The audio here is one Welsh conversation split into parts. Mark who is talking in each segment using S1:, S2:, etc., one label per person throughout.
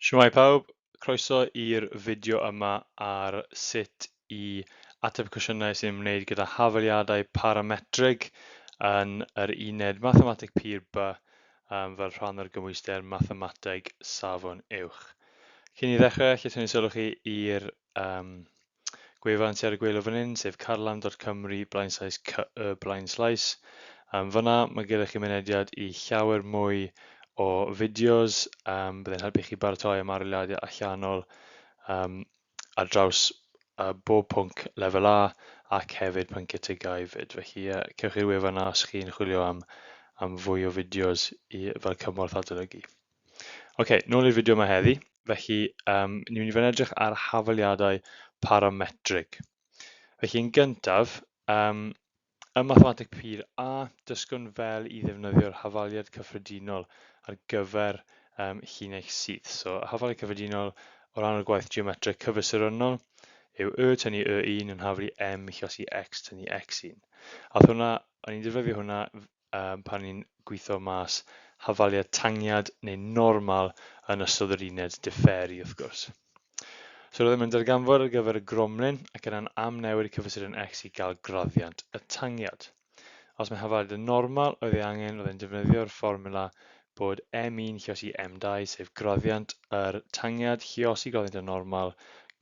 S1: Shwmae pawb, croeso i'r fideo yma ar sut i ateb cwestiynau sy'n ymwneud gyda hafaliadau parametrig yn yr uned Mathemateg Pur B fel rhan o'r gymhwyster Mathemateg Safon Uwch. Cyn i ddechrau, lle tynnu sylw chi i'r um, gwefan sydd ar y gwaelod fan hyn, sef carlam.cymru blaenslaes cy blaenslaes. Fyna mae gyda chi mynediad i llawer mwy o fideos, byddai'n helpu chi baratoi am arholiadau allanol ar draws bob pwnc lefel A ac hefyd pynciau TGAU fyd. Felly uh, cewch i'r wefan yna os chi'n chwilio am, am fwy o fideos i, fel cymorth adolygu. Ok, nôl i'r fideo yma heddi. Felly, um, ni'n mynd i fod yn edrych ar hafaliadau parametrig. Felly, yn gyntaf, um, ym Mathemateg Pur A, dysgwn fel i ddefnyddio'r hafaliad cyffredinol ar gyfer um, llinell syth. So, hafaliad cyffredinol o ran o'r gwaith geometreg cyfesurynnol yw y tynnu y1 yn haflu m llosi x tynnu x1. A hwnna, o'n i'n defnyddio hwnna um, pan ni'n gweithio mas hafaliad tangiad neu normal yn ystod yr uned diferu wrth gwrs. So roeddem yn darganfod ar gyfer y gromlin ac yna'n amnewid y cyfesuron x i gael graddiant y tangiad. Os mae hafaliad yn normal oedd ei angen, roedd e'n defnyddio'r fformula bod M1 lliosi M2, sef graddiant yr tangiad lliosi graddiant y normal,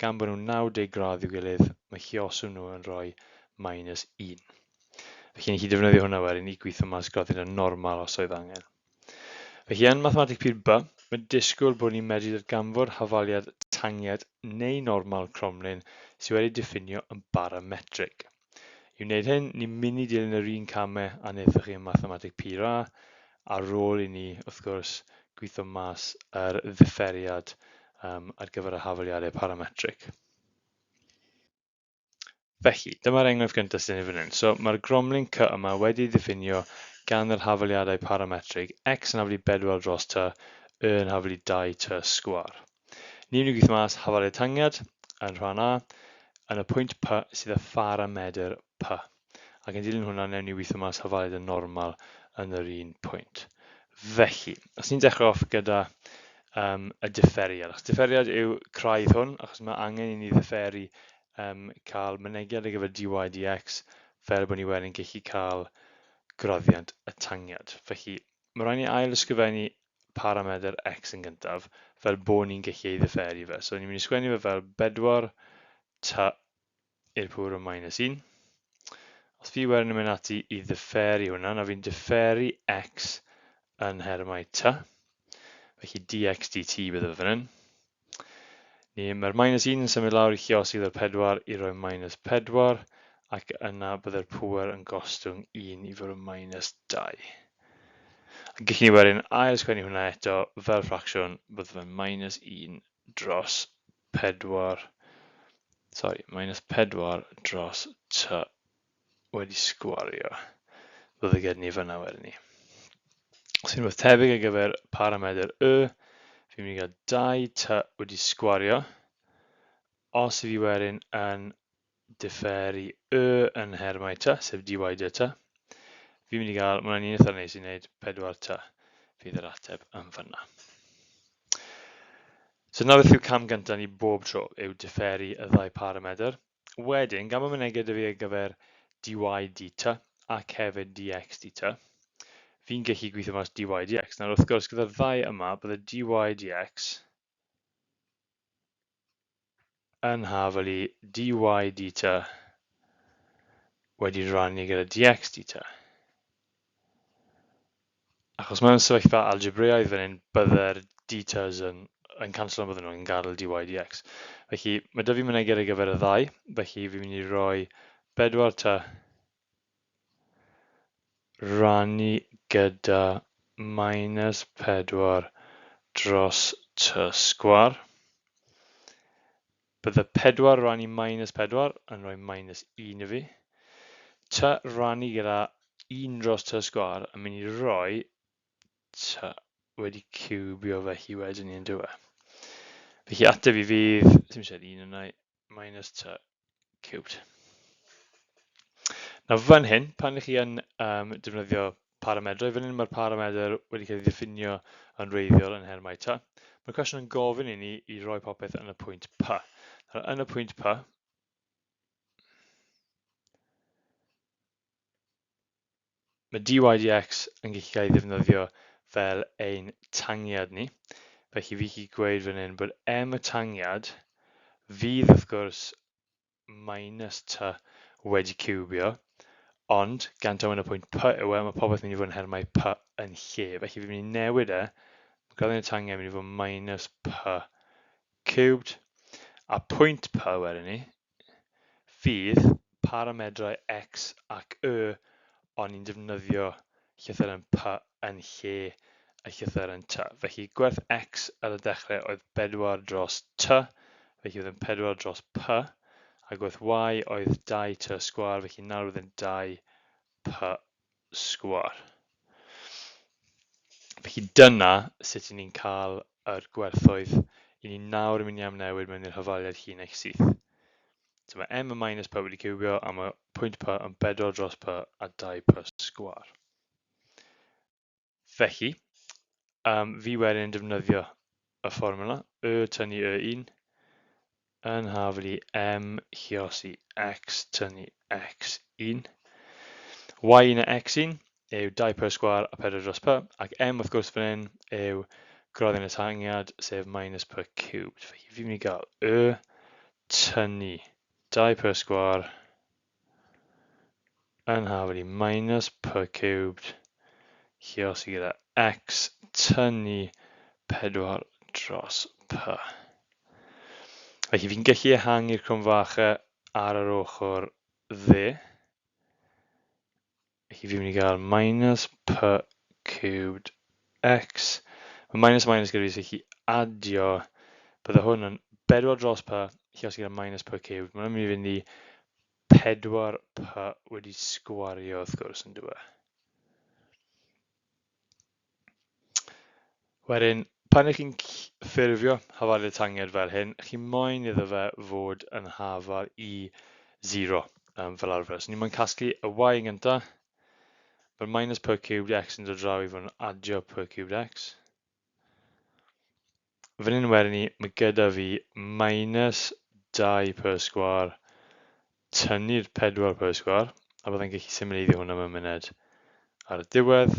S1: gan bod nhw'n 90 gradd i'w gilydd, mae llioswn nhw yn rhoi minus 1. Felly ni chi defnyddio hwnna wedyn i gweithio mas graddiant y normal os oedd angen. Felly yn Mathemateg Pur B, mae disgwyl bod ni'n medru darganfod hafaliad tangiad neu normal cromlin sydd wedi diffinio yn barametrig. I wneud hyn, ni'n mynd i dilyn yr un camau a wnaethoch chi yn Mathemateg Pur A, ar ôl i ni, wrth gwrs, gweithio mas yr ddifferiad um, ar gyfer y hafaliadau parametrig. Felly, dyma'r enghraifft gyntaf sydd yn fan hyn. So, mae'r gromlin C yma wedi ddiffinio gan yr hafaliadau parametrig x yn haflu 4 dros t, y yn haflu 2 t sgwar. Ni'n mynd i gweithio mas hafaliad tangiad yn rhan A yn y pwynt P sydd â pharamedr P. Ac yn dilyn hwnna, newn ni weithio mas hafaliad y normal yn yr un pwynt. Felly, os ni'n dechrau off gyda um, y diferiad, achos diferiad yw craidd hwn, achos mae angen i ni ddifferu um, cael mynegiad ar gyfer dy dx fel bod ni wedyn gallu cael graddiant y tangiad. Felly, mae rhaid ni ail ysgrifennu paramedr x yn gyntaf fel bod ni'n gallu ei ddifferu fe. So ni'n mynd i sgwennu fe fel 4 t i'r pŵer o minus 1. Os fi wedyn yn mynd ati i ddifferu hwnna, na fi'n diferu x yn nhermau t. Felly dx dt bydde fe fan hyn. Ni, mae'r minus 1 yn symud lawr i lliosi gyda'r 4 i roi minus 4, ac yna byddai'r pŵer yn gostwng 1 i fod yn minus 2. A gallwn ni wedyn ail sgwennu hwnna eto fel ffracsiwn, bydde fe'n minus 1 dros 4, sorry, minus 4 dros t wedi sgwario. Bydde gyda ni fyna wedyn ni. Sy'n rhywbeth tebyg ar gyfer paramedr y, fi'n mynd i gael 2t wedi sgwario. Os i fi wedyn yn diferu y yn nhermau t, sef dy dt, fi'n mynd i gael, mae hwnna'n un eitha neis i wneud, 4t fydd yr ateb yn fyna. So na beth yw cam gyntaf ni bob tro, yw diferu y ddau paramedr. Wedyn, gan bod mynegiad 'da fi ar gyfer dy dt ac hefyd dx dt, fi'n gallu gweithio mas dy dx. Nawr, wrth gwrs, gyda'r ddau yma, bydde dy dx yn hafal i dy dt wedi rannu gyda dx dt. Achos mewn sefyllfa algebreaidd fan hyn, bydde'r details yn, yn canslo bydden nhw yn gadael dy dx. Felly mae 'da fi mynegiad ar gyfer y ddau, felly fi'n mynd i roi 4t rannu gyda minus 4 dros t sgwar. Bydde 4 rannu minus 4 yn rhoi minus 1 i fi. T rannu gyda 1 dros t sgwar yn mynd i roi t wedi ciwbio fe hi wedyn ni yn dywe. Felly ateb i fydd, ddim eisiau un yna, minus t cubed. Nawr fan hyn, pan ych chi yn um, defnyddio paramedrau, fan hyn mae'r paramedr wedi cael ei ddiffinio yn wreiddiol yn nhermau t. Mae'r cwestiwn yn gofyn i ni i roi popeth yn y pwynt P. Nawr, yn y pwynt P, mae dy dx yn gallu cael ei ddefnyddio fel ein tangiad ni. Felly fi gallu gweud fan hyn bod m y tangiad fydd wrth gwrs minus t wedi ciwbio, ond gan taw yn y pwynt P yw e, mae popeth yn mynd i fod yn nhermau P yn lle. Felly fi'n mynd i newid e, mae graddyn y tangiad yn mynd i fod minus P cubed, a pwynt P wedyn ni fydd paramedrau x ac y, ond ni'n defnyddio llythyren P yn lle y llythyren T. Felly gwerth x ar y dechrau oedd 4 dros T, felly oedd yn 4 dros P, a gwerth y oedd 2T sgwâr, felly nawr oedd yn 2P sgwâr. Felly dyna sut i ni'n cael yr gwerthoedd i ni nawr yn mynd i amnewid mewn i'r hafaliad llinell syth. So mae m yn minus p wedi ciwbio a mae pwynt p yn 4 dros p a 2p sgwâr. Felly, fi wedyn yn defnyddio y fformwla y tynnu y1 yn hafal i m lluosi x tynnu x1. Y1 a x1 yw 2p sgwâr a 4 dros p, ac m wrth gwrs fan hyn yw graddyn y tangiad, sef minus p cubed. Felly fi'n mynd i gael y tynnu 2p sgwâr yn hafal i minus p cubed lluosi gyda x tynnu 4 dros p. Felly fi'n gallu ehangu'r cromfachau ar yr ochr dde. Felly fi'n mynd i gael minus p cubed x. Mae minus minus gyda fi, so felly adio, bydde hwn yn 4 dros p, lluosi gyda minus p cubed. Mae'n mynd i fynd i 4p wedi sgwario wrth gwrs yn dyw e. Wedyn, pan ych chi'n ffurfio hafaliad tangiad fel hyn, chi moyn iddo fe fod yn hafal i 0 fel arfer. So ni moyn casglu y y yn gyntaf, mae'r minus p cubed x yn dod draw i fod yn adio p cubed x. Fan hyn wedyn ni, mae gyda fi minus 2p sgwâr tynnu'r 4p sgwâr, a byddai'n gallu symleiddio hwnna mewn munud ar y diwedd.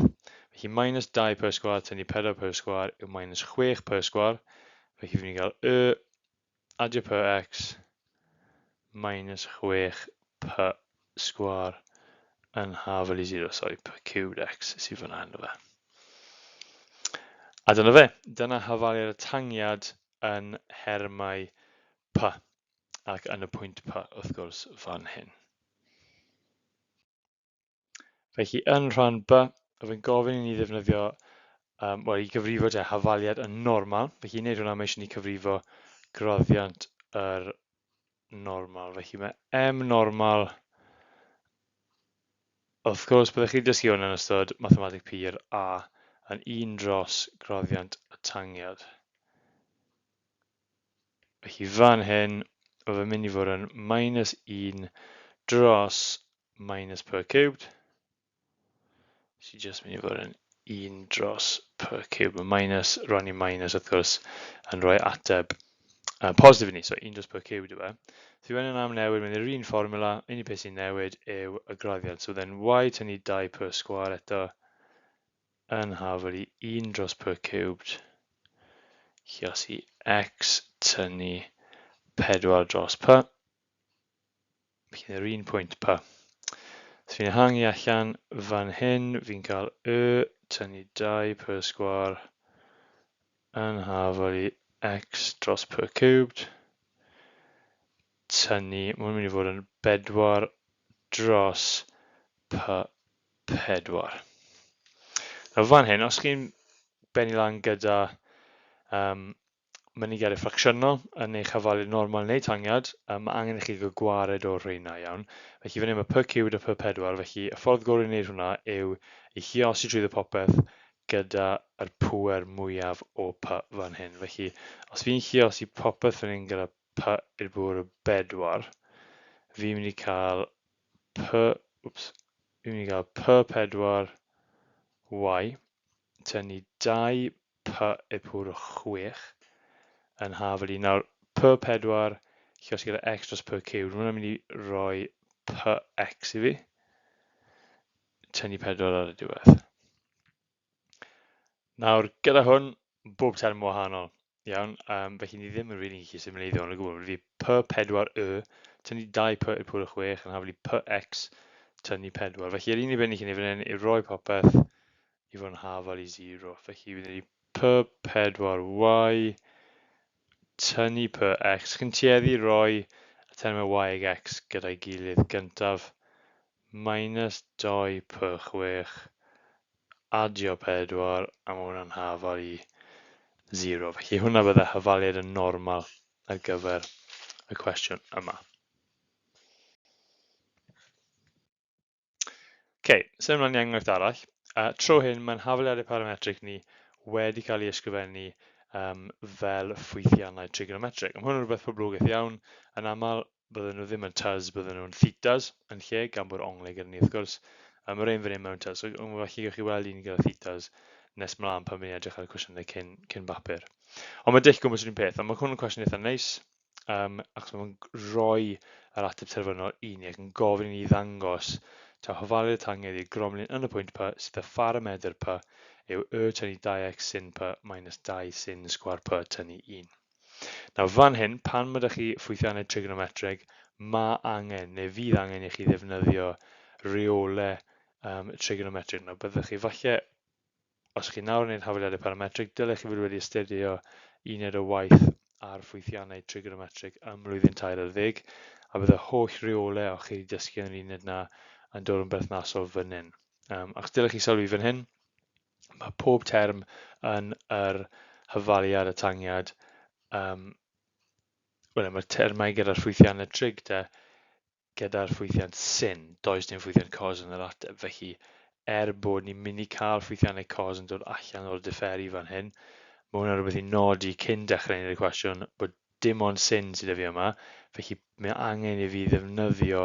S1: Felly minus 2p sgwâr tynnu 4p sgwâr yw minus 6p sgwâr. Felly fi'n mynd i gael y adio px minus 6p sgwâr yn hafal i 0, sorry, p cubed x sydd fyna ynddo fe. A dyna fe, dyna hafaliad y tangiad yn nhermau p, ac yn y pwynt p wrth gwrs fan hyn. Felly yn rhan B, rwy'n gofyn i ni ddefnyddio, wel i gyfrifo te hafaliad yn normal. Felly i wneud hwnna mae eisiau ni cyfrifo graddiant yr normal. Felly mae M normal, wrth gwrs byddwch chi'n dysgu hwn yn ystod mathemateg pur A, yn 1 dros graddiant y tangiad. Felly fan hyn, mae fe'n mynd i fod yn minus 1 dros minus p cubed, sy'n just mynd i fod yn 1 dros p cubed. Mae minus rannu minus wrth gwrs yn rhoi ateb positif i ni, so 1 dros p cubed yw e. So i yn am newid, mae'n yr un fformula, unig peth sy'n newid yw y graddiant. So then y tynnu 2p sgwâr eto yn hafal i 1 dros p cubed, lluosi x tynnu 4 dros p. Felly yr un pwynt p. So fi'n ehangu allan fan hyn, fi'n cael y tynnu 2p sgwâr yn hafal i x dros p cubed, tynnu, mae'n mynd i fod yn 4 dros p4. Nawr fan hyn, os chi'n bennu lan gyda mynegiadau ffracsiynol yn eich hafaliad normal neu tangiad, mae angen i chi gael gwared o'r rheina, iawn. Felly fan hyn mae p cubed a p4, felly y ffordd gorau i wneud hwnna yw i lluosi trwyddo popeth gyda yr pŵer mwyaf o p fan hyn. Felly os fi'n lluosi popeth fan hyn gyda p i'r bwr o 4, fi'n mynd i cael p, wps, fi'n mynd i gael p4 y tynnu 2p p i'r pŵer o 6 yn hafal i. Nawr, p4 lluosi gyda x dros p ciwb, mae hwnna'n mynd i roi px i fi. Tynnu 4 ar y diwedd. Nawr, gyda hwn, bob term wahanol. Iawn, felly ni ddim yn rili gallu symleiddio hwn o gwbl. Mae fi P4Y, tynnu 2P i'r pŵer o 6 yn hafal i PX, tynnu 4. Felly yr unig beth ni'n gallu gwneud fan hyn yw rhoi popeth i fod yn hafal i 0. Felly fydd ni P4Y, tynnu PX. Chi'n tueddu roi y termau Y ag X gyda'i gilydd gyntaf, minus 2P6, adio 4, a mae hwnna'n hafal i 0. Felly hwnna bydde hafaliad yn normal ar gyfer y cwestiwn yma. Ok, symud ymlaen i enghraifft arall. Tro hyn, mae'n hafaliadau parametrig ni wedi cael ei ysgrifennu fel ffwythiannau trigonometrig. Mae hwn yn rhywbeth poblogaidd iawn. Yn aml, bydden nhw ddim yn tys, bydden nhw'n thetas yn lle, gan bod onglau gyda ni wrth gwrs. Mae'r un fan hyn mewn tys, so felly gewch chi weld un gyda thetas nes mlaen pan ni'n edrych ar y cwestiynau cyn bapur. Ond mae dull gwmpas yr un peth, ond mae hwn yn cwestiwn eitha neis, achos mae'n rhoi yr ateb terfynol i ni ac yn gofyn i ni ddangos taw hafaliad y tangedd i'r gromlin yn y pwynt P sydd â pharamedr P yw y tynnu 2x sin P minus 2 sin sgwâr P tynnu 1. Nawr fan hyn, pan mae 'da chi ffwythiannau trigonometreg, mae angen, neu fydd angen i chi ddefnyddio rheolau trigonometrig. Nawr byddwch chi falle, os chi nawr yn gwneud hafaliadau parametrig, dylech chi fod wedi astudio uned o waith ar ffwythiannau trigonometrig ym mlwyddyn 13, a bydd y holl rheolau o'ch chi wedi dysgu yn yr uned na yn dod yn berthnasol fan hyn. Achos dylech chi sylwi fan hyn, mae pob term yn yr hafaliad y tangiad, wel, mae'r termau gyda'r ffwythiannau trig te, gyda'r ffwythiant sin, does dim ffwythiant cos yn yr ateb. Felly, er bod ni'n mynd i cael ffwythiannau cos yn dod allan o'r diferu fan hyn, mae hwnna'n rhywbeth i nodi cyn dechrau wneud y cwestiwn bod dim ond sin sydd 'da fi yma, felly mae angen i fi ddefnyddio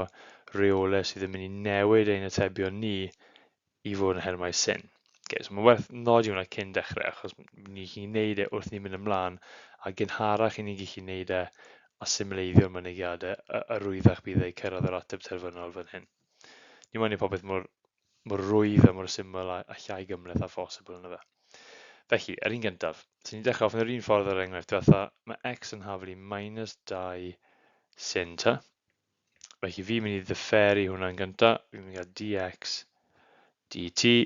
S1: rheolau sydd yn mynd i newid ein atebion ni i fod yn nhermau sin. Okay, so mae werth nodi hwnna cyn dechrau, achos ni chi'n gwneud e wrth ni'n mynd ymlaen, a gynharach i ni'n gallu gwneud e a symleiddio'r mynegiadau, y rwyddach bydd e i cyrraedd yr ateb terfynol fan hyn. Ni moyn i popeth mor, mor rwydd a mor syml a llai gymhleth â phosibl yna fe. Felly, yr un gyntaf, so ni'n dechrau off yn yr un ffordd ar enghraifft diwetha, mae x yn haflu minus 2 sin t. Felly fi'n mynd i ddiferu hwnna'n gyntaf. Fi'n mynd i gael dx dt.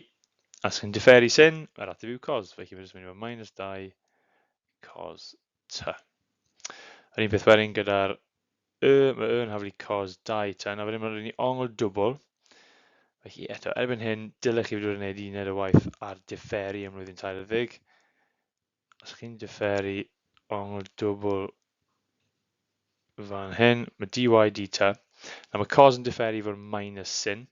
S1: A os chi'n diferu sin, mae'r ateb yw cos. Felly fi'n mynd i fod minus 2 cos t. Yr un peth wedyn gyda'r y, mae y yn haflu cos 2 t. Nawr wedyn mae'n ni ongl dwbl. Felly eto, erbyn hyn, dylech chi fod wedi gwneud uned o waith ar diferu ym mlwyddyn 30. Os chi'n diferu ongl dwbl fan hyn, mae dy dt. Nawr mae cos yn diferu i fod minus sin.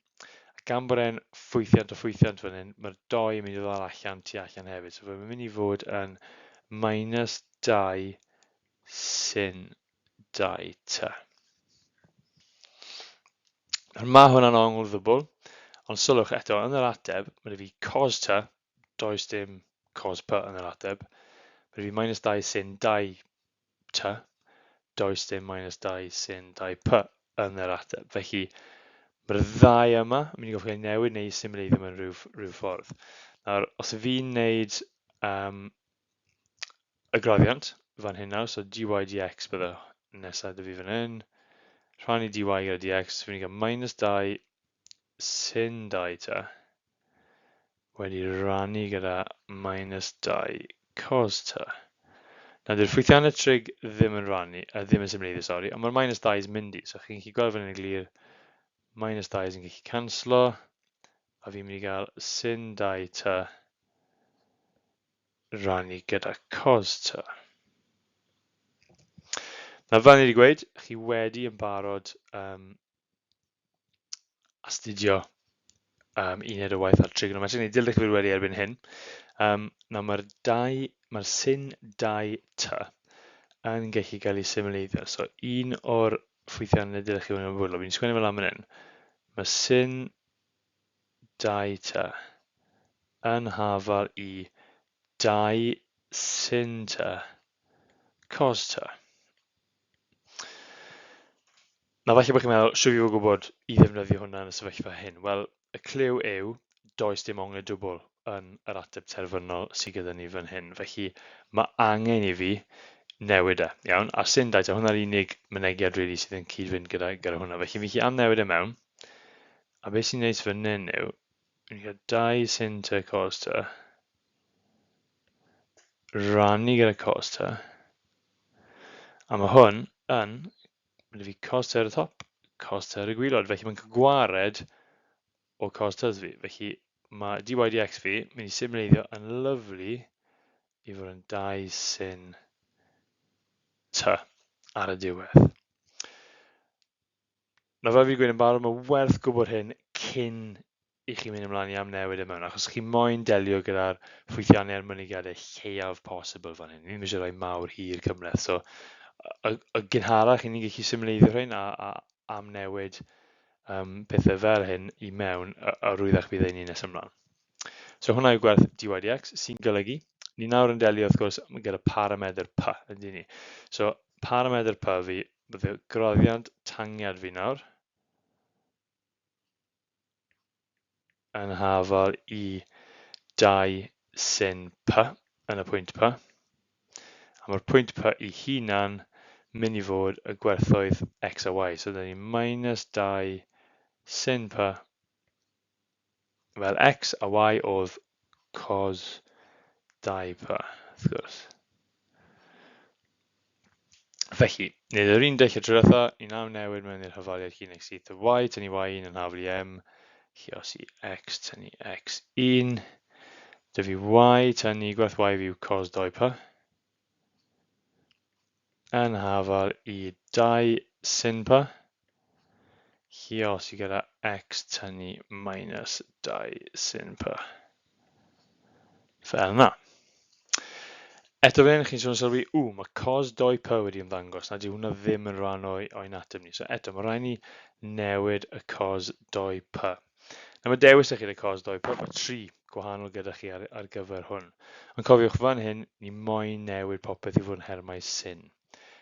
S1: A gan bod e'n ffwythiant o ffwythiant fan hyn, mae'r doi yn mynd i ddal allan tu allan hefyd. So mae'n mynd i fod yn minus 2 sin 2t. Nawr mae hwnna'n ongl ddwbl, ond sylwch eto, yn yr ateb, mae 'da fi cos t, does dim cos p yn yr ateb. Mae fi minus 2 sin 2 t, does dim minus 2 sin 2 p yn yr ateb. Felly, mae'r ddau yma yn mynd i gorfod cael ei newid neu symleiddio mewn rhyw ffordd. Nawr, os fi'n neud y graddiant fan hyn nawr, so dy dx bydde nesaf 'da fi fan hyn, rhannu dy gyda dx, fi'n cael minus 2 sin 2 t wedi rannu gyda minus 2 cos t. Nawr, dyw'r ffwythiannau trig ddim yn rannu, ddim yn symleiddio, sori, ond mae'r minus 2 yn mynd i, so chi'n gallu gweld fan hyn yn glir, minus 2 yn gallu canslo, a fi'n mynd i gael sin 2 t rannu gyda cos t. Nawr, fel ni wedi gweud, chi wedi yn barod astudio uned o waith ar trigonometry, neu dylech chi fod wedi erbyn hyn. Nawr mae'r sin 2t yn gallu cael ei symleiddio. So un o'r ffwythiannau dylech chi fod yn ymwybodol, fi'n sgwennu fel am hyn. Mae sin 2t yn hafal i 2 sin t cos t. Nawr falle bod chi'n meddwl, siw fi fod gwybod i ddefnyddio hwnna yn y sefyllfa hyn? Wel, y cliw yw, does dim onglau dwbl yn yr ateb terfynol sydd gyda ni fan hyn. Felly mae angen i fi newid e, iawn? A sin dau t, hwnna'r unig mynegiad really sydd yn cyd-fynd gyda, gyda hwnna. Felly fi am newid e mewn. A beth sy'n neis fan hyn yw, ni'n cael 2 sin t cos t, rannu gyda cos t, a mae hwn yn, mae fi cos t ar y top, cos t ar y gwylod, felly mae'n cael gwared o cos t fi. Felly mae dy dx fi mynd i symleiddio yn lyflu i fod yn 2 sin t ar y diwedd. Nawr fel fi'n gweud yn barod, mae werth gwybod hyn cyn i chi mynd ymlaen i amnewid e mewn, achos chi moyn delio gyda'r ffwythiannau a'r mynegiadau lleiaf posibl fan hyn. Ni ddim eisiau rhoi mawr hir cymhleth, so y, y gynharach i ni'n gallu symleiddio rhain a, a amnewid um, pethau fel hyn i mewn, y, y rwyddach bydd ein ni nes ymlaen. So hwnna yw gwerth dy dx, sy'n golygu, ni nawr yn delio wrth gwrs gyda paramedr p, ydy ni. So paramedr p fi Bydde graddiant tangiad fi nawr yn hafal i 2 sin p yn y pwynt p. A mae'r pwynt p i hunan mynd i fod y gwerthoedd x a y. So dyn ni minus 2 sin p fel x a y oedd cos 2p, wrth gwrs. Felly, nid yr un dull y tro diwetha, ni nawr newid mewn i'r hafaliad hun x syth y y, tynnu y1 yn hafal i m, lluos i x tynnu x1, dyfu y tynnu gwerth y fi yw cos 2p, yn hafal i 2 sin p, lluos i gyda x tynnu minus 2 sin p. Fel yna. Eto fan hyn, chi'n sôn sylwi, ww, mae cos 2p wedi ymddangos, na di hwnna ddim yn rhan o'i, o'i ateb ni. So eto, mae rhaid ni newid y cos 2p. Nawr mae dewis â chi y cos 2p, mae tri gwahanol gyda chi ar, ar gyfer hwn. Ond cofiwch fan hyn, ni moyn newid popeth i fod yn hermau sin.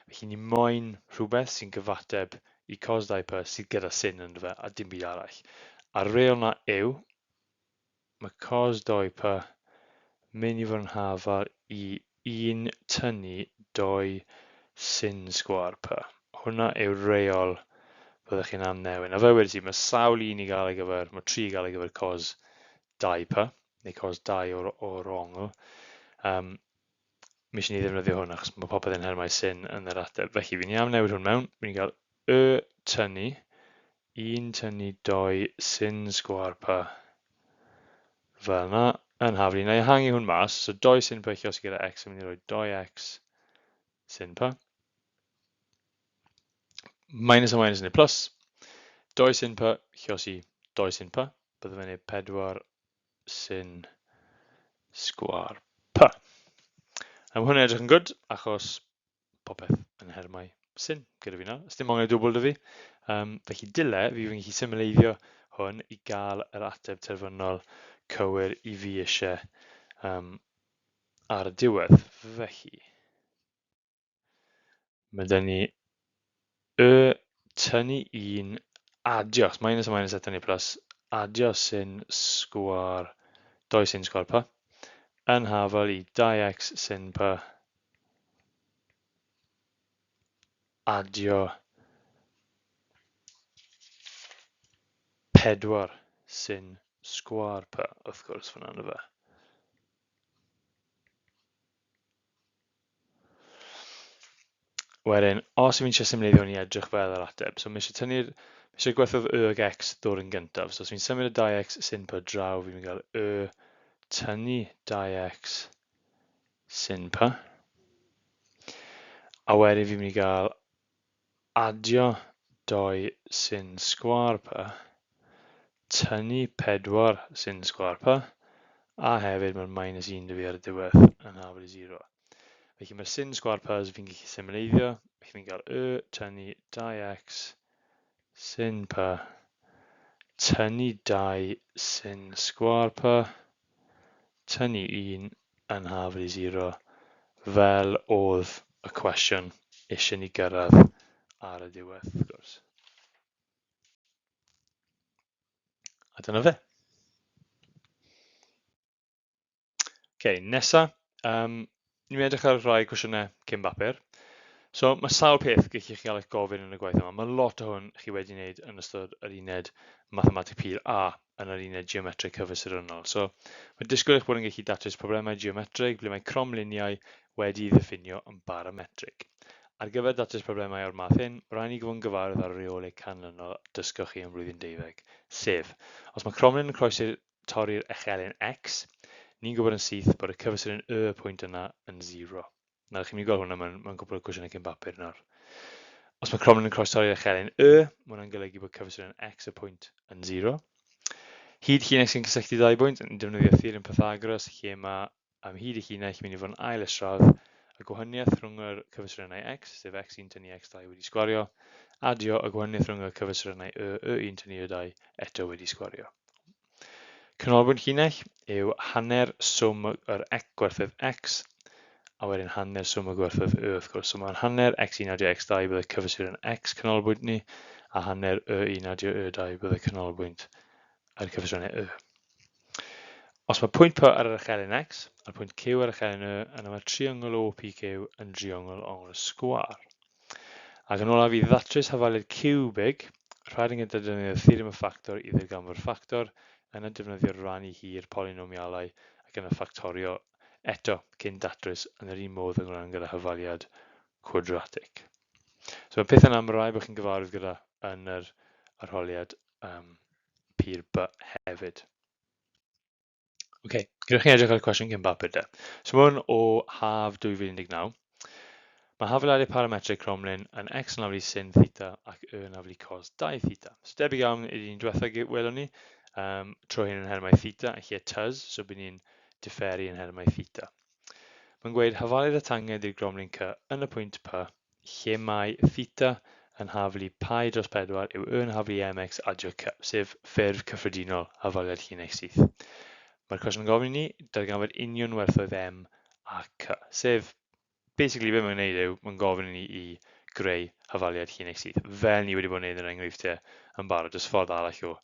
S1: Felly ni moyn rhywbeth sy'n gyfateb i cos 2p sydd gyda sin ynddo fe a dim byd arall. A'r reol na yw, mae cos 2p mynd i fod yn hafal i 1 tynnu 2 sin sgwâr p. Hwna yw'r reol byddwch chi'n amnewid. A fel wedes i, mae sawl un i gael ar gyfer, mae tri i gael ar gyfer cos 2p, neu cos 2 o'r, o'r ongl. Um, mi eisiau ni ddefnyddio hwn achos mae popeth yn nhermau sin yn yr ateb. Felly, fi'n iawn newid hwn mewn. Fi'n cael y tynnu 1 tynnu 2 sin sgwâr p fel yna yn haflu. Na i ehangu hwn mas, so 2 sin p lluosi gyda x yn mynd i roi 2x sin p. Minus a minus yn ei plus. 2 sin p lluosi 2 sin p. Byddai fe'n ei 4 sin sgwâr p. A mae hwn yn edrych yn gwd, achos popeth yn nhermau sin gyda fi nawr. Dim angen dwbl 'da fi. Um, felly dyle fi fy nghallu symleiddio hwn i gael yr ateb terfynol cywir i fi eisiau um, ar y diwedd. Felly, mae dyn ni y tynnu un adio, minus a minus a tynnu plus, adio sin sgwar, 2 sin sgwar p, yn hafal i 2x sin p adio 4 sin sgwâr p, wrth gwrs, fyna yna fe. Wedyn, os yw'n eisiau symleiddio hwn i edrych fel yr ateb, so mae eisiau tynnu'r, mae eisiau gwerthoedd y ag x ddod yn gyntaf. So os fi'n symud y 2x sin p draw, fi'n cael y tynnu 2x sin p. A wedyn fi'n mynd i gael adio 2 sin sgwâr p, tynnu 4 sin sgwâr p, a hefyd mae'r minus 1 dy fi ar y diwedd yn hafal i 0. Felly mae'r sin sgwâr p fi'n gallu symleiddio, felly fi'n cael y tynnu 2x sin p, tynnu 2 sin sgwâr p, tynnu 1 yn hafal i 0. Fel oedd y cwestiwn eisiau ni gyrraedd ar y diwedd, wrth gwrs. A dyna fe. Okay, nesa, ni'n edrych ar rhai cwestiynau cyn bapur. So mae sawl peth gallwch chi gael eich gofyn yn y gwaith yma. Mae lot o hwn chi wedi wneud yn ystod yr uned Mathemateg Pur A yn yr uned Geometreg Cyfesurynnol. So mae disgwyl eich bod yn gallu datrys problemau geometrig ble mae cromliniau wedi'i ddiffinio yn barametrig. Ar gyfer datrys problemau o'r math hyn, rhaid ni fod yn gyfarwydd â'r rheolau canlynol dysgoch chi yn blwyddyn deuddeg, sef, os mae cromlin yn croesi'r torri'r echelin x, ni'n gwybod yn syth bod y cyfesurin y pwynt yna yn 0. Nawr, chi'n mynd i gweld hwnna mewn cwpl o cwestiynau cyn bapur nawr. Os mae cromlin yn croestorri'r echelin y, mae hwnna'n golygu bod cyfesurin x y pwynt yn 0. Hyd llinell sy'n cysylltu ddau bwynt yn defnyddio theorem Pythagoras lle mae am hyd y llinell mynd i fod yn ail isradd y gwahaniaeth rhwng yr cyfesurynnau x, sef x1 tynnu x2 wedi sgwario, adio y gwahaniaeth rhwng y cyfesurynnau y, y1 tynnu y2 eto wedi sgwario. Canolbwynt llinell yw hanner swm yr gwerthoedd x a wedyn hanner swm y gwerthoedd y wrth gwrs. So mae'n hanner x1 adio x2 bydd y cyfesurynnau x canolbwynt ni, a hanner y1 adio y2 bydd y canolbwynt ar cyfesurynnau y. Os mae pwynt P ar yr echelin X a'r pwynt Q ar echelin Y, yna mae triongl OPQ yn driongl ongl sgwâr. Ac yn olaf, i ddatrys hafaliad ciwbig, rhaid yn gyntaf defnyddio theorem y ffactor i ddarganfod ffactor, yna defnyddio rannu hir polynomialau ac yna ffactorio eto cyn datrys yn yr un modd ag o gyda hafaliad cwadratig. So mae pethau yna, mae rhaid bod chi'n gyfarwydd gyda yn yr arholiad pur B hefyd. Oce, okay, gyda chi'n edrych ar y cwestiwn cyn bapur de. So mae hwn o haf 2019. Mae hafaliadau parametrig cromlin yn x yn laflu sin theta ac y yn laflu cos 2 theta. So debyg iawn i'r un diwetha welwn ni, tro hyn yn nhermau theta yn lle tys, so bydd ni'n diferu yn nhermau theta. Mae'n gweud hafaliad y tangent i'r gromlin C yn y pwynt P lle mae theta yn haflu pi dros 4 yw y yn haflu mx adio c, sef ffurf cyffredinol hafaliad llinell syth. Mae'r cwestiwn yn gofyn i ni darganfod union werthoedd m a c, sef basically be mae'n gwneud yw mae'n gofyn i ni i greu hafaliad llinell syth, fel ni wedi bod yn gwneud yn yr enghreifftiau yn barod, jyst ffordd arall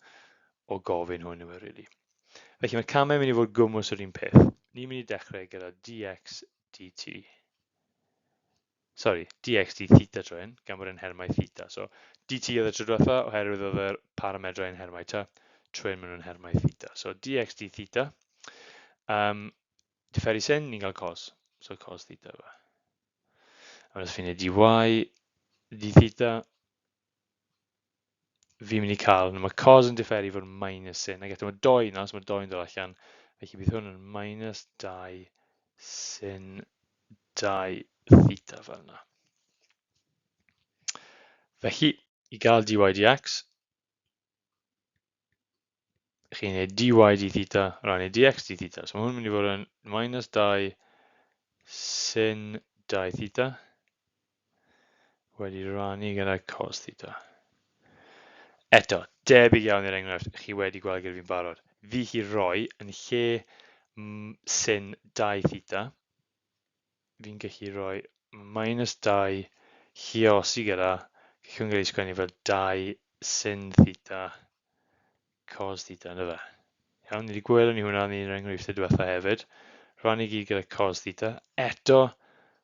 S1: o gofyn hwn yw e, really. Felly mae'r camau yn mynd i fod gwmws yr un peth. Ni'n mynd i dechrau gyda dx dt. Sori, dx d theta tro hyn, gan bod e'n nhermau theta. So, dt oedd y tro diwetha, oherwydd oedd yr paramedrau yn nhermau t, tro hyn maen nhw'n nhermau theta. So, dx d theta, diferu sin, ni'n cael cos. So, cos theta fe. A os fi'n neud dy d theta, fi'n mynd i cael, mae cos yn diferu fod minus sin, ac eto mae 2 yna, so mae 2 yn dod allan, felly bydd hwn yn minus 2 sin 2 theta fel yna. Felly, i gael dy dx, chi'n gwneud dy d theta rannu dx d theta. So mae hwn yn mynd i fod yn minus 2 sin 2 theta wedi rannu gyda cos theta. Eto, debyg iawn i'r enghraifft chi wedi gweld gyda fi'n barod. Fi chi roi yn lle sin 2 theta, fi'n gallu rhoi minus 2 lluosi gyda, gallwn gael ei sgwennu fel 2 sin theta cos theta, ynddo fe? Iawn, ni wedi gweld ni hwnna yn un o'r enghreifftiau diwetha hefyd. Rhannu gyd gyda cos theta. Eto,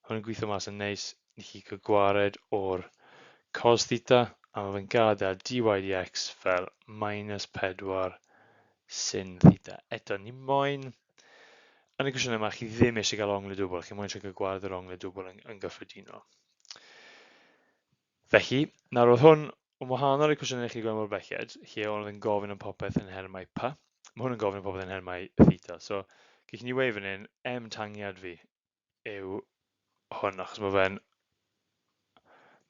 S1: hwn yn gweithio mas yn neis, ni chi cael gwared o'r cos theta, a mae fe'n gadael dy dx fel minus 4 sin theta. Eto, ni moyn, yn y cwestiwn yma, chi ddim eisiau cael ongl dwbl, chi moyn trio cael gwared o'r ongl dwbl yn gyffredinol. Felly, nawr oedd hwn yn wahanol i'r cwestiynau chi gweld mor belled, lle oedd yn gofyn am popeth yn nhermau p. Mae hwn yn gofyn am popeth yn nhermau theta. So, gallwn ni weud fan hyn, m tangiad fi yw hwn, achos mae fe'n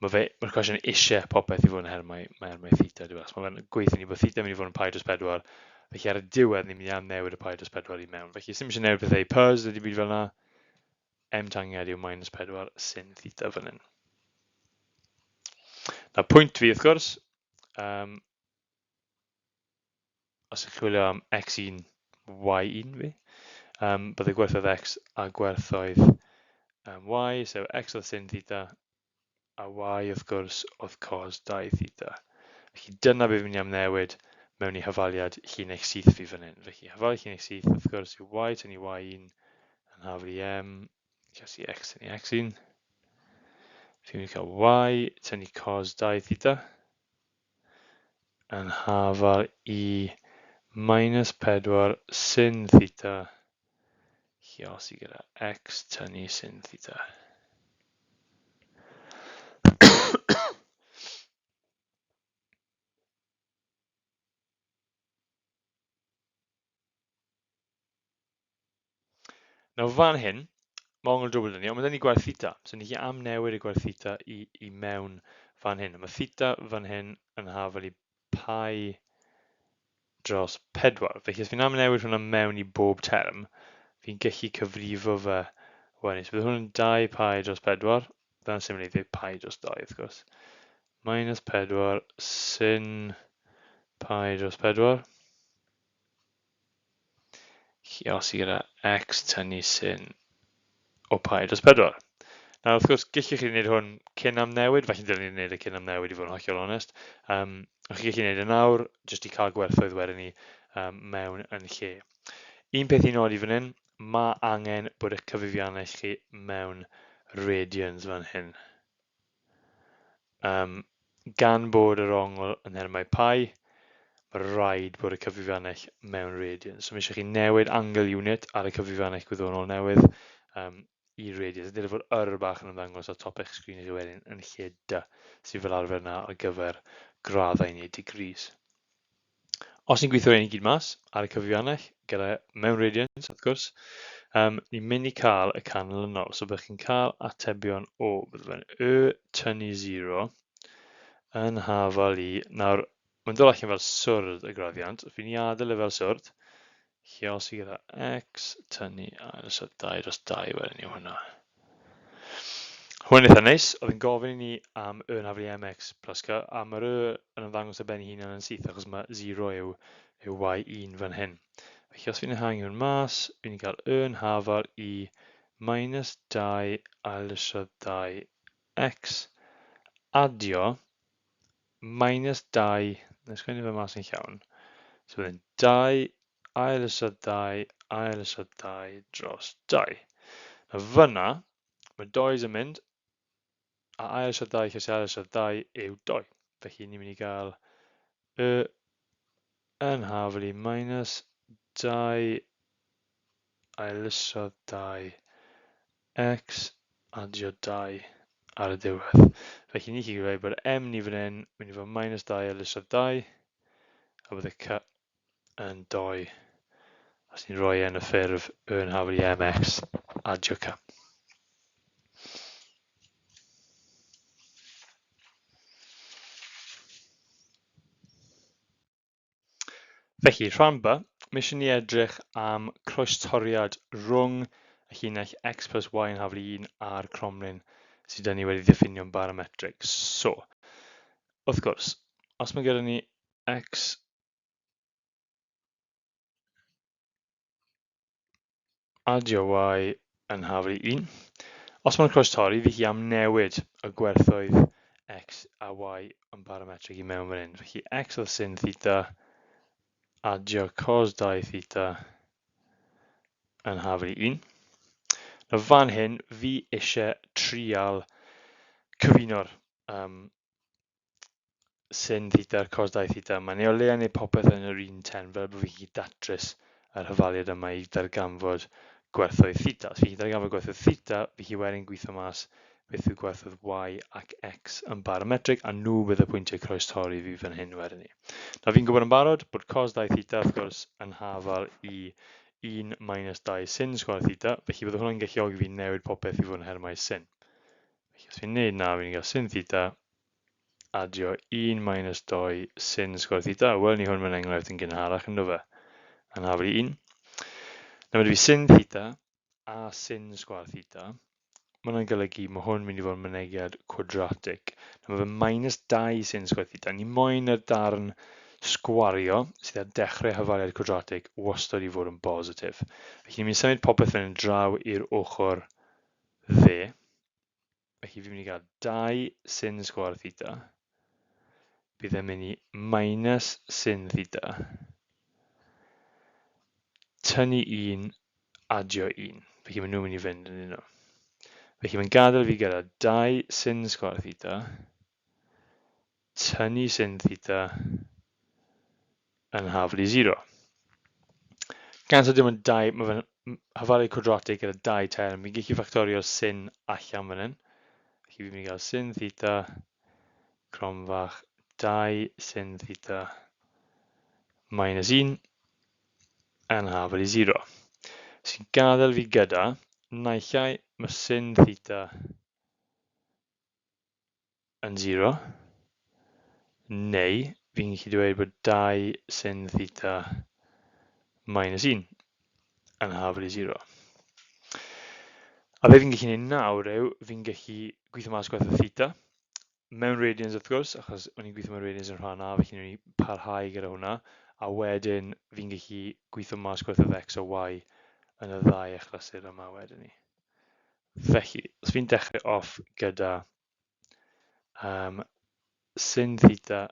S1: mae fe, mae'r cwestiwn eisiau popeth i fod yn nhermau theta, dwi'n meddwl. Mae fe'n gweithio ni bod theta yn mynd i fod yn pi dros 4, felly ar y diwedd ni'n mynd i amnewid y pi dros 4 i mewn. Felly, sy'n eisiau newid pethau i pys, ydy byd fel yna. M tangiad yw minus 4 sin theta fan hyn. Na pwynt fi, wrth gwrs, os ych chi'n chwilio am x1, y1 fi, bydde gwerthoedd x a gwerthoedd y, sef x oedd sin theta, a y wrth gwrs oedd cos 2 theta. Felly dyna beth fi'n mynd i amnewid mewn i hafaliad llinell syth fi fan hyn. Felly hafaliad llinell syth wrth gwrs yw y tynnu y1 yn hafal i m, lluosi x tynnu x1. Fi'n mynd i cael y tynnu cos 2 theta yn hafal i minus 4 sin theta lluosi gyda x tynnu sin theta. Nawr fan hyn, mae ongl dwbl 'da ni, ond mae 'da ni gwerth theta, so ni gallu amnewid y gwerth theta i mewn fan hyn. Mae theta fan hyn yn hafal i pi dros 4. Felly os fi'n amnewid hwnna mewn i bob term, fi'n gallu cyfrifo fe wedyn. So bydd hwn yn 2 pi dros 4, dyna'n symleiddio pi dros 2 wrth gwrs, minus 4 sin pi dros 4. Lluosi gyda x tynnu sin o pi dros 4. Nawr, wrth gwrs, gallwch chi wneud hwn cyn amnewid, falle dylen ni wneud e cyn amnewid i fod yn hollol onest. Ond chi'n gallu wneud e nawr, jyst i cael gwerthoedd wedyn ni mewn yn lle. Un peth i nodi fan hyn, mae angen bod eich cyfrifiannell chi mewn radians fan hyn. Gan bod yr ongl yn nhermau pi, mae rhaid bod y cyfrifiannell mewn radians. So mae eisiau chi newid angle unit ar y cyfrifiannell gwyddonol newydd i radians. Dylai fod yr bach yn ymddangos ar top eich sgrin chi wedyn yn lle dy, sydd fel arfer yna ar gyfer graddau neu degrees. Os ni'n gweithio rhain i gyd mas ar y cyfrifiannell, gyda mewn radians, wrth gwrs, ni'n mynd i cael y canlynol. So byddwch chi'n cael atebion o, bydd fe'n y tynnu 0 yn hafal i, nawr, mae'n dod allan fel swrdd y graddiant, fi'n i adael e fel swrdd, lluosi gyda x tynnu ail isod 2 dros 2 wedyn yw hwnna. Hwn eitha neis, oedd yn gofyn i ni am y yn haflu mx plus c, a mae'r y yn ymddangos ar ben ei hunan yn syth, achos mae 0 yw y1 fan hyn. Felly os fi'n ehangu hwn mas, fi'n cael y yn hafal i minus 2 ail isod 2 x adio minus 2, na sgwennu fe mas yn llawn, so bydd 2 ail isod 2, ail isod 2 dros 2. Nawr fyna, mae does yn mynd, a ail isod 2 lluosi ail isod 2 yw 2. Felly ni'n mynd i gael y yn haflu minus 2 ail isod 2 x adio 2 ar y diwedd. Felly ni'n gallu gweud bod m ni fan hyn mynd i fod minus 2 ail isod 2, a bydd y c yn doi. Os ni'n rhoi e yn y ffurf yn hafal i mx adio c. Felly, rhan B, mae eisiau ni edrych am croestoriad rhwng y llinell x plus y yn hafal i 1 a'r cromlin sydd 'da ni wedi ddiffinio'n barametrig. So, wrth gwrs, os mae gyda ni x adio y yn haflu 1. Os mae'n croestorri, fi chi am newid y gwerthoedd x a y yn parametrig i mewn fan hyn. Felly x oedd sin theta adio cos 2 theta yn haflu 1. Nawr fan hyn, fi eisiau trial cyfuno'r sin theta a'r cos 2 theta yma, neu o leia wneud popeth yn yr un term fel bod fi'n gallu datrys yr hafaliad yma i ddarganfod gwerthoedd theta. Os fi'n gallu darganfod gwerthoedd theta, fi chi wedyn gweithio mas beth yw gwerthoedd y ac x yn barametrig, a nhw bydd y pwyntiau croes torri fi fan hyn wedyn ni. Nawr fi'n gwybod yn barod bod cos 2 theta wrth gwrs yn hafal i 1 minus 2 sin sgwâr theta, felly bydd hwnna'n galluogi fi newid popeth i fod yn nhermau sin. Felly os fi'n neud na, fi'n cael sin theta adio 1 minus 2 sin sgwâr theta. Welwn ni hwn mewn enghraifft yn gynharach ynddo fe, yn hafal i 1. Nawr mae fi sin theta a sin sgwâr theta. Mae hwnna'n golygu mae hwn mynd i fod yn mynegiad cwadratig. Nawr mae fe minus 2 sin sgwâr theta. Ni moyn yr darn sgwario sydd ar dechrau hafaliad cwadratig wastad i fod yn bositif. Felly ni'n mynd i symud popeth fan hyn draw i'r ochr dde. Felly fi'n mynd i gael 2 sin sgwâr theta. Bydd e'n mynd i minus sin theta. Tynnu 1, adio 1. Felly maen nhw'n mynd i fynd yn un nhw. Felly mae'n gadael fi gyda 2 sin sgwâr theta, tynnu sin theta yn haflu 0. Gan so dim ond dau, mae fe'n hafalu cwadratig gyda dau term, fi'n gallu ffactorio sin allan fan hyn. Felly fi'n mynd i gael sin theta cronfach 2 sin theta minus 1 yn hafal i 0. Sy'n gadael fi gyda naill ai mae sin theta yn 0, neu fi'n gallu dweud bod 2 sin theta minus 1 yn hafal i 0. A be fi'n gallu gwneud nawr yw, fi'n gallu gweithio mas gwerth o theta, mewn radians wrth gwrs, achos o'n i'n gweithio mewn radians yn rhan A, felly nhw'n i parhau gyda hwnna, a wedyn fi'n gallu gweithio mas gwerth o x a y yn y ddau achlysur yma wedyn ni. Felly, os fi'n dechrau off gyda sin theta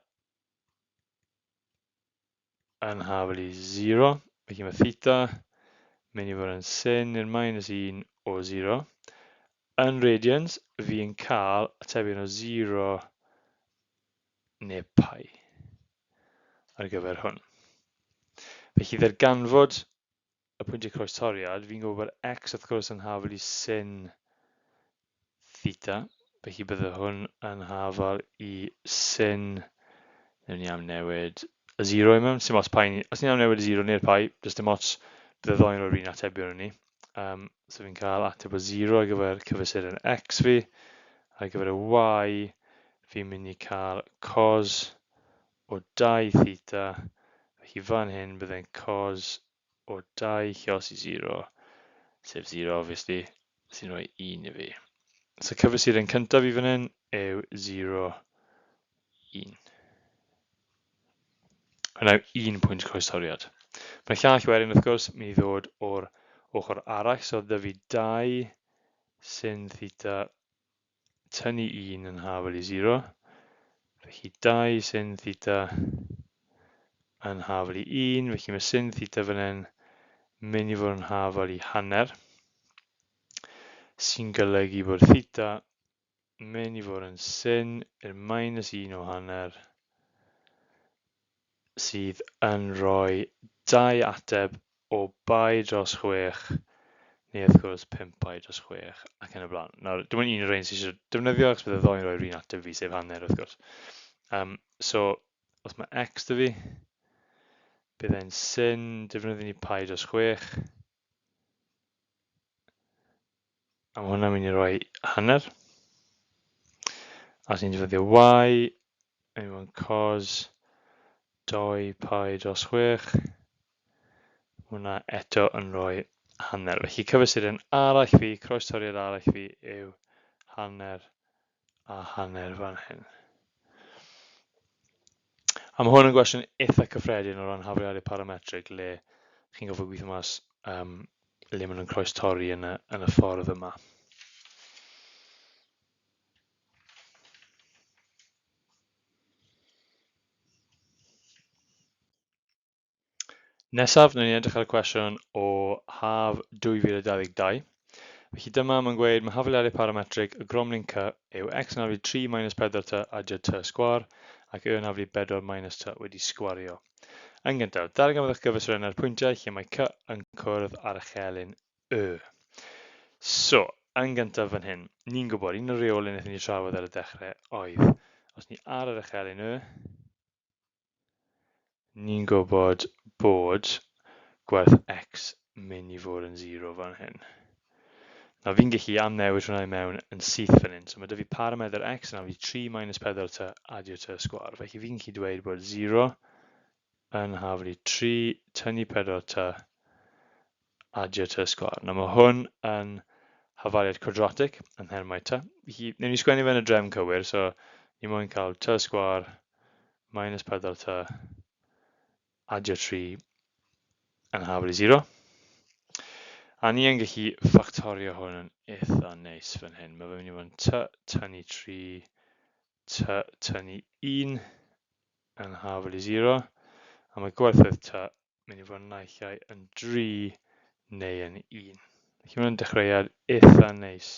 S1: yn hafal i 0, felly mae theta mynd i fod yn sin i'r minus 1 o 0. Yn radians, fi'n cael atebion o 0 neu pi ar gyfer hwn. Felly ddarganfod y pwyntiau croestoriad, fi'n gwybod bod x wrth gwrs yn hafal i sin theta, felly bydde hwn yn hafal i sin, newn ni am newid y 0 i mewn, sim ots pa un, os ni'n am newid y 0 neu'r pi, does dim ots, bydde ddoen o'r un atebion yn ni. So fi'n cael ateb o 0 ar gyfer cyfesuren x fi, ar gyfer y y, fi'n mynd i cael cos o 2 theta, felly fan hyn bydde'n cos o 2 llos i 0, sef 0 obviously, sy'n rhoi 1 i fi. So cyfesuren cyntaf i fan hyn yw 0, 1. Hwna yw un pwynt croestoriad. Mae'r llall wedyn wrth gwrs mynd i ddod o'r ochr arall, so dda fi 2 sin theta tynnu 1 yn hafal i 0. Felly 2 sin theta yn hafal i 1, felly mae sin theta fan hyn mynd i fod yn hafal i hanner, sy'n golygu bod theta mynd i fod yn sin i'r minus 1 o hanner, sydd yn rhoi dau ateb o bai dros 6, neu wrth gwrs 5 bai dros 6, ac yn y blaen. Nawr, dim ond un o'r rhain sydd eisiau defnyddio, achos bydd y ddoen rhoi'r un ateb fi, sef hanner wrth gwrs. So, os mae x dy fi, bydd e'n sin, defnyddio ni pai dros 6, a mae hwnna'n mynd i roi hanner. A os ni'n defnyddio y, mae'n mynd cos 2 pi dros 6. Hwnna eto yn rhoi hanner. Felly cyfesuren arall fi, croestoriad arall fi yw hanner a hanner fan hyn. A mae hwn yn gwestiwn eitha cyffredin o ran hafaliadau parametrig le chi'n gofod gweithio mas le maen nhw'n croes torri yn y ffordd yma. Nesaf, wnawn ni edrych ar y cwestiwn o haf 2022. Felly dyma, mae'n gweud, mae hafaliadau parametrig y gromlin C yw x yn haflu 3 minus 4 t adio t sgwar ac y yn haflu 4 minus t wedi sgwario. Yn gyntaf, darganfyddwch gyfesurenau'r pwyntiau lle mae C yn cwrdd â'r echelin Y. So, yn gyntaf fan hyn, ni'n gwybod, un o'r reolau wnaethon ni trafod ar y dechrau oedd, os ni ar yr echelin Y, Ni'n gwybod bod gwerth x mynd i fod yn 0 fan hyn. Nawr fi'n gallu amnewid hwnna i mewn yn syth fan hyn. So mae 'da fi paramedr x yn haflu 3 minus 4 t adio t sgwâr. Felly fi'n gallu dweud bod 0 yn haflu 3 tynnu 4 t adio t sgwâr. Nawr mae hwn yn hafaliad cwadratig yn nhermau t. Felly, newn ni sgwennu fe yn y drefn cywir, so ni moyn cael t sgwâr minus 4 t adio 3 yn hafal i 0. A ni yn gallu ffactorio hwn yn eitha neis fan hyn. Mae fe'n mynd i fod yn t tynnu 3, t tynnu 1 yn hafal i 0. A mae gwerthoedd t mynd i fod yn naill ai yn 3 neu yn 1. Felly mae'n dechreuad eitha neis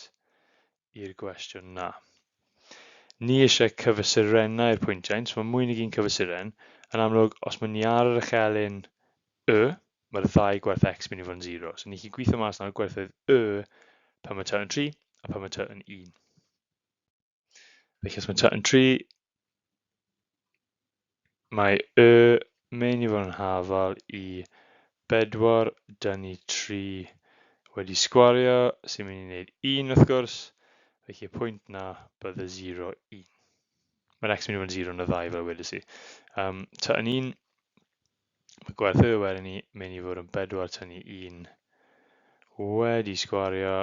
S1: i'r gwestiwn na. Ni eisiau cyfesurennau'r pwyntiau, so mae mwy nag un cyfesuren. Yn amlwg, os mae ni ar yr echelin y, mae'r ddau gwerth x mynd i fod yn 0. So ni chi gweithio mas nawr gwerthoedd y pan mae t yn 3 a pan mae t yn 1. Felly os mae t yn 3, mae y mynd i fod yn hafal i 4 dynnu 3 wedi sgwario, sy'n mynd i wneud 1 wrth gwrs, felly y pwynt na bydde 0, 1. Mae'r x mynd i fod yn 0 yn y ddau fel wedes i. T yn 1, mae gwerth y wedyn ni mynd i fod yn 4 tynnu 1 wedi sgwario,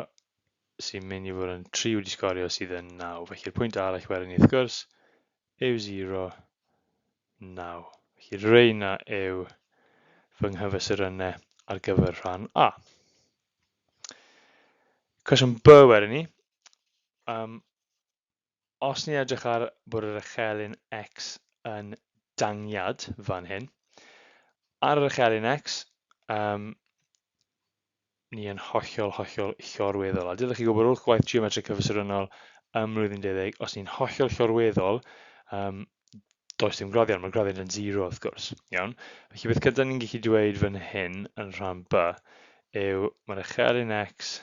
S1: sy'n mynd i fod yn 3 wedi sgwario sydd yn 9. Felly'r pwynt arall wedyn ni wrth gwrs yw 0, 9. Felly reina yw fy nghyfesurynnau ar gyfer rhan A. Cwestiwn B wedyn ni. Os ni'n edrych ar bod yr echelin X yn dangiad fan hyn, ar yr echelin X, ni yn hollol, hollol llorweddol. A dylech chi gwybod wrth gwaith geometric cyfesurynnol ym mlwyddyn 12, os ni'n hollol llorweddol, does dim graddiant, mae graddiant yn 0 wrth gwrs, iawn? Felly beth gyda ni'n gallu dweud fan hyn yn rhan B yw mae'r echelin X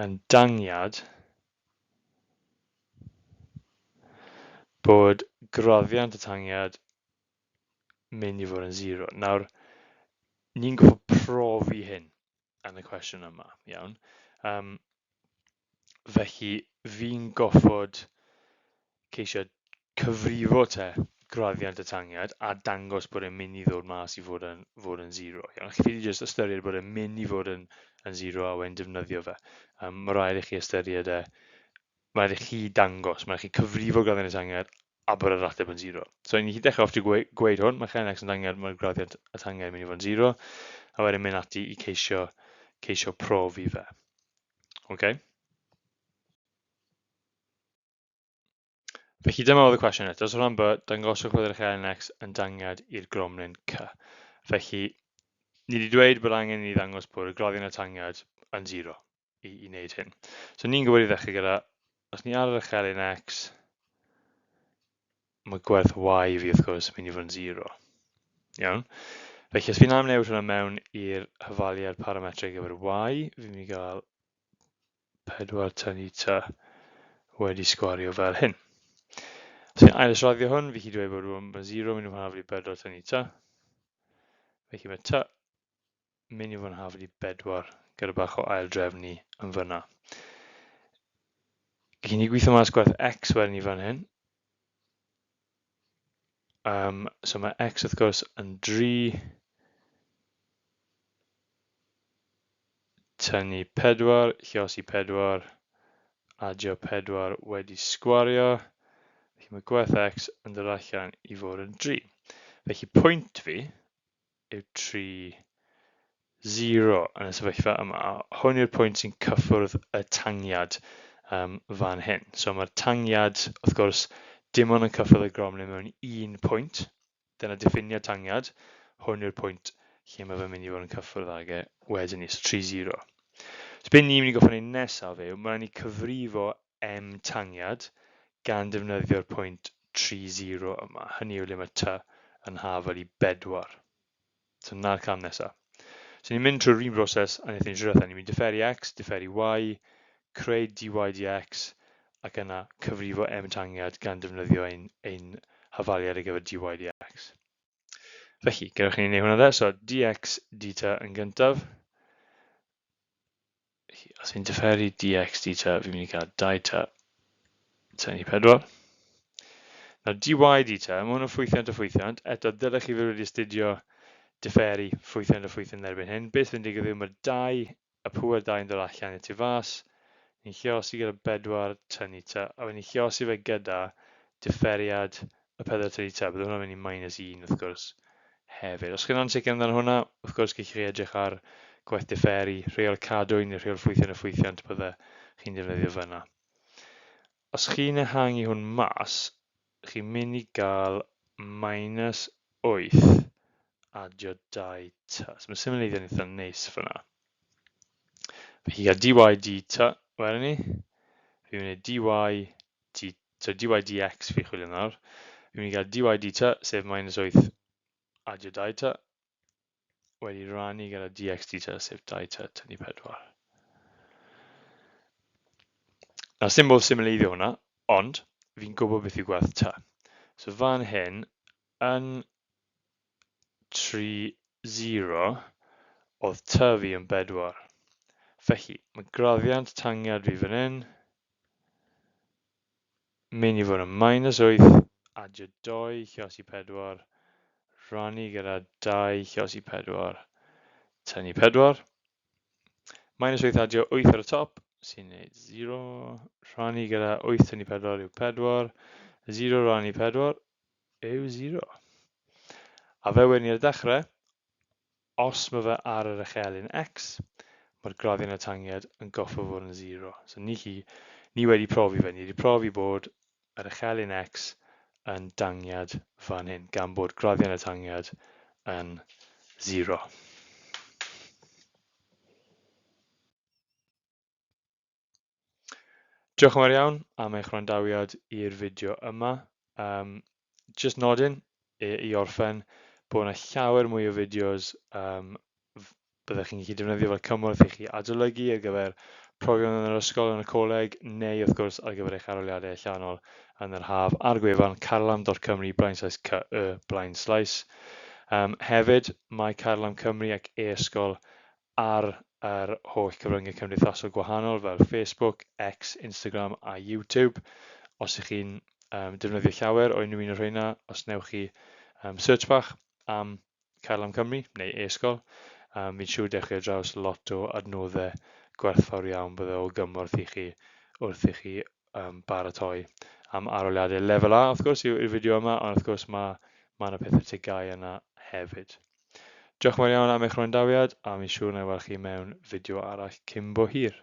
S1: yn dangiad bod graddiant y tangiad mynd i fod yn 0. Nawr, ni'n gorfod profi hyn yn y cwestiwn yma, iawn? Felly, fi'n goffod ceisio cyfrifo te graddiant y tangiad a dangos bod e'n mynd i ddod mas i fod yn 0. Iawn? Chi ffili jyst ystyried bod e'n mynd i fod yn 0 a wedyn defnyddio fe. Mae rhaid i chi ystyried e, mae rhaid i chi dangos, mae rhaid i chi cyfrifo graddiant y tangiad a bod yr ateb yn 0. So ni'n gallu dechrau off drwy gweud hwn, mae chen x yn tangiad, mae'r graddiant y tangiad yn mynd i fod yn 0, a wedyn mynd ati i ceisio profi fe. Okay? Felly dyma oedd y cwestiwn eto. So rhan B, dangoswch fod yr chen x yn dangiad i'r gromlin C. Felly, ni wedi dweud bod angen i ni ddangos bod y graddiant y tangiad yn 0 i wneud hyn. So ni'n gwybod i ddechrau gyda, os ni ar yr echelin x, mae gwerth y fi wrth gwrs yn mynd i fod yn 0. Iawn. Felly os fi'n amnewid hwnna mewn i'r hyfaliad parametrig gyfer y, fi'n mynd i gael 4 tynnu t wedi sgwario fel hyn. Os fi'n ail-israddio hwn, fi chi dweud bod mae 0 mynd i fod yn hafal i 4 tynnu t. Felly mae t mynd i fod yn hafal i 4 gyda bach o ail-drefnu yn fyna. Gyn ni gweithio mas gwerth x wedyn i fan hyn. So mae x wrth gwrs yn 3 tynnu 4, lliosi 4, adio 4 wedi sgwario. Felly mae gwerth x yn dod allan i fod yn 3. Felly pwynt fi yw 3, 0 yn y sefyllfa yma. Hwn yw'r pwynt sy'n cyffwrdd y tangiad fan hyn. So mae'r tangiad, wrth gwrs, dim ond yn cyffwrdd y gromlin mewn un pwynt. Dyna diffiniad tangiad. Hwn yw'r pwynt lle mae fe'n mynd i fod yn cyffwrdd ag e wedyn ni, so 3, 0. So beth ni'n mynd i gorfod wneud nesaf yw, mae rhaid ni cyfrifo m tangiad gan defnyddio'r pwynt 3, 0 yma. Hynny yw le mae t yn hafal i 4. So na'r cam nesaf. So ni'n mynd trwy'r un broses a wnaethon ni trwy diwetha. Ni'n mynd diferu x, diferu y, creu dy dx, ac yna cyfrifo m tangiad gan defnyddio ein hafaliad ar gyfer dy dx. Felly, gadewch i ni wneud hwnna de. So dx dt yn gyntaf. Felly, os fi'n diferu dx dt, fi'n mynd i gael 2t tynnu 4. Nawr, dy dt, mae hwn yn ffwythiant o ffwythiant. Eto, dylech chi fod wedi astudio diferu ffwythiant o ffwythiant erbyn hyn. Beth fy'n digwydd yw mae'r 2, y pŵer 2 yn dod allan i'r tu fas. Ni'n lliosi gyda 4 tynnu t, a wedyn ni'n lliosi fe gyda diferiad y 4 tynnu t. Bydd hwnna'n mynd i minus 1 wrth gwrs hefyd. Os chi'n ansicr amdano hwnna, wrth gwrs gallwch chi edrych ar gwaith diferu, rheol cadwyn neu rheol ffwythiant y ffwythiant bydde chi'n defnyddio fyna. Os chi'n ehangu hwn mas, chi'n mynd i gael minus 8 adio 2 t. So mae symleiddio'n eitha neis fyna. Felly gael dy dt, wedyn ni, fi'n mynd i dy dt, so dy dx fi chwilio nawr, fi'n mynd i gael dy dt, sef minus 8 adio 2 t, wedi rannu gyda dx dt, sef 2 t tynnu 4. Nawr, sy'n modd symleiddio hwnna, ond fi'n gwybod beth yw gwerth t. So fan hyn, yn 3, 0, oedd t fi yn 4. Felly, mae graddiant tangiad fi fan hyn mynd i fod yn minus 8, adio 2 lliosi 4, rhannu gyda 2 lliosi 4, tynnu 4. Minus 8 adio 8 ar y top, sy'n gwneud 0, rhannu gyda 8 tynnu 4 yw 4, 0 rhannu 4 yw 0. A fe wedyn ni ar y dechrau, os mae fe ar yr echelin x, mae'r graddiant y tangiad yn goffo fod yn 0. So ni, chi, ni wedi profi fe, ni wedi profi bod yr echelin x yn dangiad fan hyn, gan bod graddiant y tangiad yn 0. Diolch yn fawr iawn am eich wrandawiad i'r fideo yma. Just nodyn i, i orffen bod yna llawer mwy o fideos byddech chi'n gallu defnyddio fel cymorth i chi adolygu ar gyfer profion yn yr ysgol, yn y coleg, neu wrth gwrs ar gyfer eich arholiadau allanol yn yr haf ar gwefan carlam.cymru blaenslaes cy blaenslaes. Hefyd, mae Carlam Cymru ac e-ysgol ar yr holl cyfryngau cymdeithasol gwahanol fel Facebook, X, Instagram a YouTube. Os ych chi'n defnyddio llawer o unrhyw un o'r rheina, os newch chi search bach am Carlam Cymru neu e-sgol, fi'n siŵr dewch chi ar draws lot o adnoddau gwerthfawr iawn bydde o gymorth i chi wrth i chi baratoi am arholiadau lefel A, wrth gwrs, yw'r fideo yma, ond wrth gwrs mae ma yna pethau TGAU yna hefyd. Diolch yn fawr iawn am eich wrandawiad, a mi'n siŵr na i weld chi mewn fideo arall cyn bo hir.